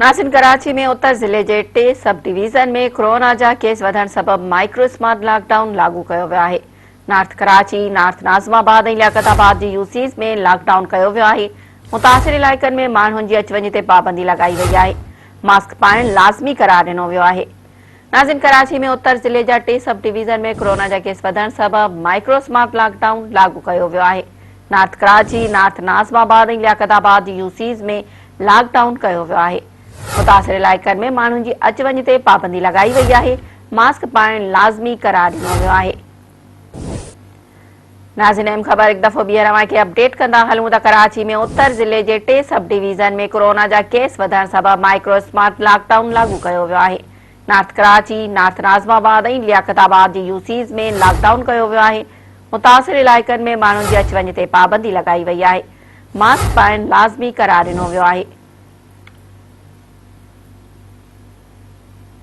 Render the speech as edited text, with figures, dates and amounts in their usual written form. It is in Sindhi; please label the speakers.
Speaker 1: ناظرين ڪراچي ۾ اتر ضلعي جي ٽي سب ڊويزن ۾ ڪورونا جا ڪيس وڌڻ سبب مائڪرو اسمارٽ لاڪ ڊائون لاڳو ڪيو ويو آهي. نارٿ ڪراچي، نارٿ ناظم آباد ۽ لياقت آباد جي يو سيز ۾ لاڪ ڊائون ڪيو ويو آهي. متاثر علائقن ۾ ماڻهن جي اچ وڃ تي پابندي لڳائي وئي آهي. ماسڪ پائڻ لازمي قرار ڏنو ويو آهي. ناظرين ڪراچي ۾ اتر ضلعي جا ٽي سب ڊويزن ۾ ڪورونا جا ڪيس وڌڻ سبب مائڪرو اسمارٽ لاڪ ڊائون لاڳو ڪيو ويو آهي. نارٿ ڪراچي، نارٿ ناظم آباد ۽ لياقت آباد جي يو سيز ۾ لاڪ ڊائون ڪيو ويو آهي. متاثر علائقن ۾ ماڻهن جي اچ وڃ تي پابندي لڳائي وئي آهي، ماسڪ پائڻ لازمي قرار ڏنو ويو آهي. ناظرين اهم خبر هڪ دفعو ٻيهر اوهان کي اپڊيٽ ڪندا هلون ته ڪراچي ۾ اتر ضلعي جي ٽي سب ڊويزن ۾ ڪورونا جا ڪيس وڌڻ سبب مائڪرو اسمارٽ لاڪ ڊائون لاڳو ڪيو ويو آهي. نارٿ ڪراچي، نارٿ ناظم آباد ۽ لياقت آباد جي يو سيز ۾ لاڪ ڊائون ڪيو ويو آهي. متاثر علائقن ۾ ماڻهن جي اچ وڃ تي پابندي لڳائي وئي آهي. ماسڪ پائڻ لازمي قرار ڏنو ويو آهي.